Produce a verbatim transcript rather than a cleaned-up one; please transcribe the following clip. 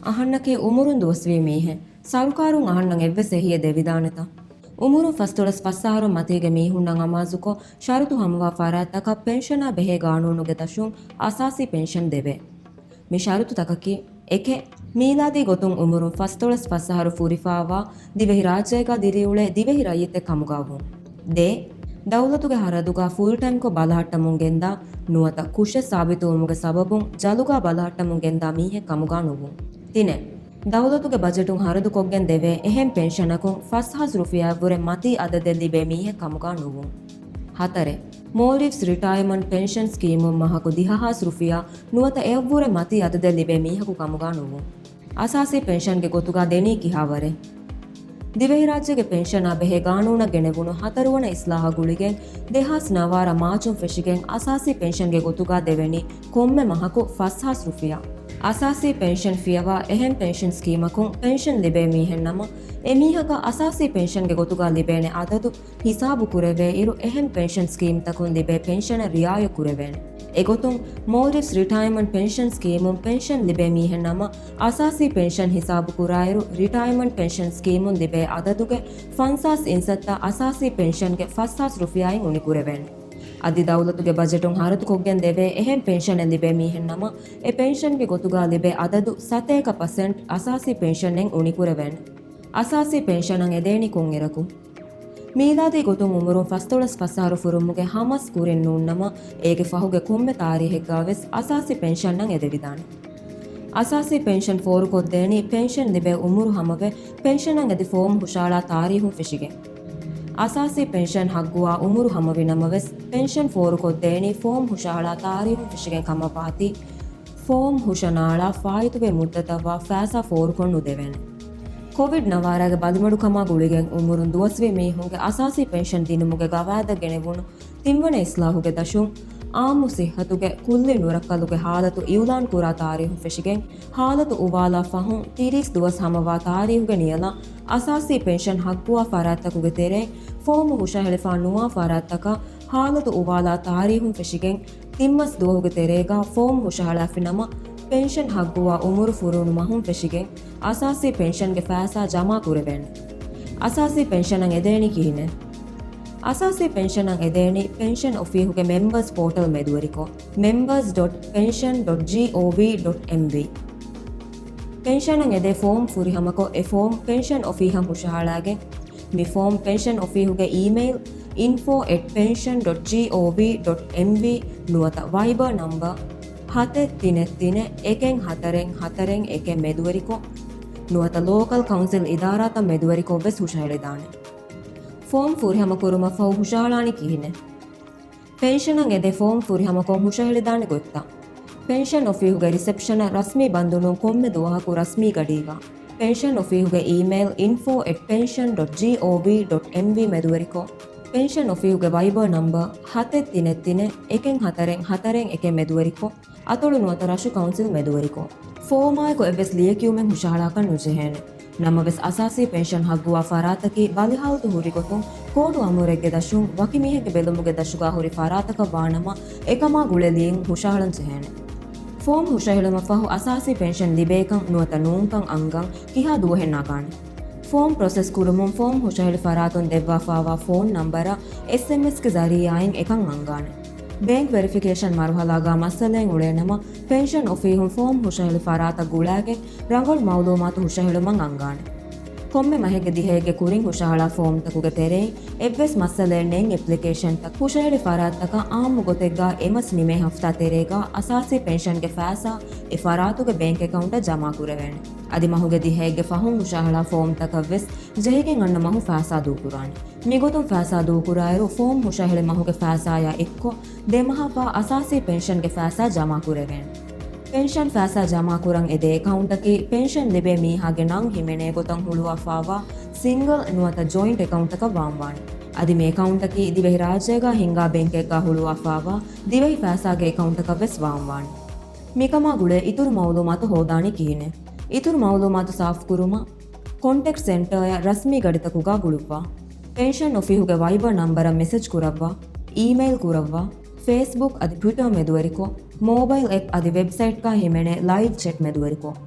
އަހަންނަކީ އުމުރުން ދުވަސްވީ މީހެއް. ސަރުކާރުން އަހަންނަށް އެއްވެސް އެހީއެއް ދެވިދާނެތަ؟ އުމުރުން ފަސްދޮޅަސް ފަސް އަހަރުން މަތީގެ މީހުންނަށް އަމާޒުކޮށް، ޝަރުތު ހަމަވާ ފަރާތްތަކަށް ޕެންޝަނާ ބެހޭ ގާނޫނުގެ ދަށުން އަސާސީ ޕެންޝަން ދެވޭ. މި ޝަރުތުތަކަކީ، އެކެއް، މީލާދީ ގޮތުން އުމުރުން ފަސްދޮޅަސް ފަސް އަހަރު ފުރިފާވާ، ދިވެހިރާއްޖޭގަ ދިރިއުޅޭ ދިވެހި ރައްޔިތެއް ކަމުގަ ވުން. ދޭއް، ދައުލަތުގެ ހަރަދުގަ ފުލް ޓައިމްކޮށް ބަލަހައްޓަމުން ގެންދާ ނުވަތަ ކުށެއް ސާބިތުވުމުގެ ސަބަބުން ޖަލުގަ ބަލަހައްޓަމުން ގެންދާ މީހެއް ކަމުގަ ނުވުން. ތިނެއް، ދައުލަތުގެ ބަޖެޓުން ހަރަދުކޮށްގެން ދެވޭ އެހެން ޕެންޝަނަކުން ފަސް ހާސް ރުފިޔާއަށްވުރެ މަތީ އަދަދެއް ލިބޭ މީހެއް ކަމުގަ ނުވުން. ހަތަރެއް، މޯލްޑިވްސް ރިޓަޔަރމަންޓް ޕެންޝަން ސްކީމުން މަހަކު ދިހަ ހާސް ރުފިޔާ ނުވަތަ އެއަށްވުރެ މަތީ އަދަދެއް ލިބޭ މީހަކު ކަމުގަ ނުވުން. އަސާސީ ޕެންޝަންގެ ގޮތުގަ ދެނީ ކިހާވަރެއް؟ ދިވެހިރާއްޖޭގެ ޕެންޝަނާ ބެހޭ ގާނޫނަށް ގެނެވުނު ހަތަރުވަނަ އިސްލާހަށް ގުޅިގެން ދެހާސް ނަވާރަ މާޗުން ފެށިގެން އަސާސީ ޕެންޝަންގެ ގޮތުގަ ދެވެނީ ކޮންމެ މަހަކު ފަސް ހާސް ރުފިޔާ. އަސާސީ ޕެންޝަން ފިޔަވާ އެހެން ޕެންޝަން ސްކީމަކުން ޕެންޝަން ލިބޭ މީހެއް ނަމަ، އެ މީހަކަށް އަސާސީ ޕެންޝަންގެ ގޮތުގަ ލިބޭނެ އަދަދު ހިސާބު ކުރެވޭ އިރު، އެހެން ޕެންޝަން ސްކީމްތަކުން ލިބޭ ޕެންޝަނަށް ރިއާޔަތް ކުރެވޭނެ. އެގޮތުން، މޯލްޑިވްސް ރިޓަޔަރމަންޓް ޕެންޝަން ސްކީމުން ޕެންޝަން ލިބޭ މީހެއް ނަމަ، އަސާސީ ޕެންޝަން ހިސާބު ކުރާއިރު، ރިޓަޔަރމަންޓް ޕެންޝަން ސްކީމުން ލިބޭ އަދަދުގެ ފަންސާސް އިންސައްތަ އަސާސީ ޕެންޝަންގެ ފަސް ހާސް ރުފިޔާއިން އުނިކުރެވޭނެ. އަދި ދައުލަތުގެ ބަޖެޓުން ހަރަދުކޮށްގެން ދެވޭ އެހެން ޕެންޝަނެއް ލިބޭ މީހެއް ނަމަ، އެ ޕެންޝަންގެ ގޮތުގަ ލިބޭ އަދަދު ސަތޭކަ ޕަސެންޓް އަސާސީ ޕެންޝަނެއް އުނިކުރެވޭނެ. އަސާސީ ޕެންޝަނަށް އެދޭނީ ކޮންއިރަކު؟ މީލާދީ ގޮތުން އުމުރުން ފަސްދޮޅަސް ފަސް އަހަރު ފުރުމުގެ ހަ މަސް ކުރިން ނޫންނަމަ، އޭގެ ފަހުގެ ކޮންމެ ތާރީހެއްގަ ވެސް އަސާސީ ޕެންޝަނަށް އެދެވިދާނެ. އަސާސީ ޕެންޝަން ފޯރުކޮށްދޭނީ ޕެންޝަން ލިބޭ އުމުރު ހަމަވެ، ޕެންޝަނަށް އެދި ފޯމް ހުށަހަޅާ ތާރީހުން ފެށިގެން. އަސާސީ ޕެންޝަން ހައްގުވާ އުމުރު ހަމަވި ނަމަވެސް، ޕެންޝަން ފޯރުކޮށްދޭނީ ފޯމް ހުށަހަޅާ ތާރީހުން ފެށިގެން ކަމަށްވާތީ، ފޯމް ހުށަނާޅާ ފާއިތުވި މުއްދަތަށްވާ ފައިސާ ފޯރުކޮށް ނުދެވޭނެ. ކޮވިޑް ނަވާރާގެ ބަލިމަޑުކަމާ ގުޅިގެން އުމުރުން ދުވަސްވީ މީހުންގެ އަސާސީ ޕެންޝަން ދިނުމުގެ ގަވާއިދަށް ގެނެވުނު ތިންވަނަ އިސްލާހުގެ ދަށުން، އާއްމު ސިއްހަތުގެ ކުއްލި ނުރައްކަލުގެ ހާލަތު އިއުލާން ކުރާ ތާރީހުން ފެށިގެން، ހާލަތު އުވާލާ ފަހުން ތިރީސް ދުވަސް ހަމަވާ ތާރީހުގެ ނިޔަލަށް އަސާސީ ޕެންޝަން ހައްގުވާ ފަރާތްތަކުގެ ތެރެއިން ފޯމު ހުށަހެޅިފާ ނުވާ ފަރާތްތަކަށް ހާލަތު އުވާލާ ތާރީހުން ފެށިގެން، ތިން މަސް ދުވަހުގެ ތެރޭގަ ފޯމް ހުށަހަޅާފި ނަމަ، ޕެންޝަން ހައްގުވާ އުމުރު ފުރުވުނު މަހުން ފެށިގެން، އަސާސީ ޕެންޝަންގެ ފައިސާ ޖަމާ ކުރެވޭނެ. އަސާސީ ޕެންޝަނަށް އެދޭނީ ކިހިނެއް؟ އަސާސީ ޕެންޝަނަށް އެދޭނީ ޕެންޝަން އޮފީހުގެ މެމްބަރސް ޕޯޓަލް މެދުވެރިކޮށް، މެމްބަރސް ޑޮޓް ޕެންޝަން ޑޮޓް ޖީ އޯ ވީ ޑޮޓް އެމް ވީ. ޕެންޝަނަށް އެދޭ ފޯމް ފުރިހަމަކޮށް، އެ ފޯމް ޕެންޝަން އޮފީހަށް ހުށަހަޅާގެން، މި ފޯމް ޕެންޝަން އޮފީހުގެ އީމެއިލް އިންފޯ އެޓް ޕެންޝަން ޑޮޓް ޖީ އޯ ވީ ޑޮޓް އެމް ވީ ނުވަތަ ވައިބަރ ނަމްބަރ ހަތެއް ތިނެއް ތިނެއް އެކެއް ހަތަރެއް ހަތަރެއް އެކެއް މެދުވެރިކޮށް، ނުވަތަ ލޯކަލް ކައުންސިލް އިދާރާތައް މެދުވެރިކޮށް ވެސް ހުށަހެޅިދާނެ. ފޯމް ފުރިހަމަކުރުމަށްފަހު ހުށަހަޅާނީ ކިހިނެއް؟ ޕެންޝަނަށް އެދޭ ފޯމް ފުރިހަމަކޮށް ހުށަހެޅިދާނެ ގޮތްތައް. ޕެންޝަން އޮފީހުގެ ރިސެޕްޝަނަށް ރަސްމީ ބަންދުނުން ކޮންމެ ދުވަހަކު ރަސްމީ ގަޑީގަ. ޕެންޝަން އޮފީހުގެ އީމެއިލް އިންފޯ އެޓް ޕެންޝަން ޑޮޓް ޖީ އޯ ވީ ޑޮޓް އެމް ވީ މެދުވެރިކޮށް، ޕެންޝަން އޮފީހުގެ ވައިބަރ ނަމްބަރ ހަތެއް ތިނެއް ތިނެއް އެކެއް ހަތަރެއް ހަތަރެއް އެކެއް މެދުވެރިކޮށް، އަތޮޅު ނުވަތަ ރަށު ކައުންސިލް މެދުވެރިކޮށް، ފޯމާއެކު އެއްވެސް ލިޔެކިޔުމެއް ހުށަހަޅާކަށް ނުޖެހޭނެ. ނަމަވެސް، އަސާސީ ޕެންޝަން ހައްގުވާ ފަރާތަކީ ބަލިހާލަތު ހުރިގޮތުން ކޯޓު އަމުރެއްގެ ދަށުން ވަކި މީހެއްގެ ބެލުމުގެ ދަށުގަ ހުރި ފަރާތަކަށް ވާނަމަ، އެކަމާ ގުޅޭ ލިޔެއް ހުށަހަޅަން ޖެހޭނެ. ފޯމް ހުށަހެޅުމަށްފަހު އަސާސީ ޕެންޝަން ލިބޭކަން ނުވަތަ ނޫންކަން އަންގަން ކިހާ ދުވަހެއް ނަގާނެ؟ ފޯމް ޕްރޮސެސް ކުރުމުން ފޯމް ހުށަހެޅި ފަރާތުން ދެއްވާފާވާ ފޯން ނަންބަރަށް އެސްއެމްއެސްގެ ޒަރީއާއިން އެކަން އަންގާނެ. ބޭންކް ވެރިފިކޭޝަން މަރުހަލާގަ މައްސަލައެއް އުޅޭނަމަ، ޕެންޝަން އޮފީހުން ފޯމް ހުށަހެޅި ފަރާތަށް ގުޅާގެން ރަނގަޅު މައުލޫމާތު ހުށަހެޅުމަށް އަންގާނެ. ކޮންމެ މަހެއްގެ ދިހައެއްގެ ކުރިން ހުށަހަޅާ ފޯމްތަކުގެ ތެރެއިން އެއްވެސް މައްސަލައެއް ނެތް އެޕްލިކޭޝަންތައް ހުށަހެޅި ފަރާތްތަކަށް އާއްމު ގޮތެއްގަ އެމަސް ނިމޭ ހަފްތާ ތެރޭގަ އަސާސީ ޕެންޝަންގެ ފައިސާ އެ ފަރާތުގެ ބޭންކް އެކައުންޓަށް ޖަމާކުރެވޭނެ. އަދި މަހުގެ ދިހައެއްގެ ފަހުން ހުށަހަޅާ ފޯމްތަކަށް ވެސް ޖެހިގެން އަންނަ މަހު ފައިސާ ދޫކުރާނެ. މިގޮތުން ފައިސާ ދޫކުރާއިރު، ފޯމް ހުށަހެޅި މަހުގެ ފައިސާޔާ އެއްކޮށް، ދެ މަހަށްވާ އަސާސީ ޕެންޝަންގެ ފައިސާ ޖަމާކުރެވޭނެ. ޕެންޝަން ފައިސާ ޖަމާކުރަން އެދޭ އެކައުންޓަކީ، ޕެންޝަން ލިބޭ މީހާގެ ނަން ހިމެނޭ ގޮތަށް ހުޅުވާފާވާ ސިންގަލް ނުވަތަ ޖޮއިންޓް އެކައުންޓަކަށް ވާންވާނެ. އަދި މި އެކައުންޓަކީ، ދިވެހިރާއްޖޭގަ ހިންގާ ބޭންކެއްގަ ހުޅުވާފާވާ ދިވެހި ފައިސާގެ އެކައުންޓަކަށް ވެސް ވާންވާނެ. މިކަމާ ގުޅޭ އިތުރު މައުލޫމާތު ހޯދާނީ ކިހިނެއް؟ އިތުރު މައުލޫމާތު ސާފުކުރުމަށް، ކޮންޓެކްޓް ސެންޓަރއަށް ރަސްމީ ގަޑިތަކުގަ ގުޅުއްވާ. ޕެންޝަން އޮފީހުގެ ވައިބަރ ނަންބަރަށް މެސެޖް ކުރައްވާ، އީމެއިލް ކުރައްވާ، ފޭސްބުކް އަދި ޓްވިޓަރ މެދުވެރިކޮށް، މޯބައިލް އެޕް އަދި ވެބްސައިޓްގަ ހިމެނޭ ލައިވް ޗެޓް މެދުވެރިކޮށް،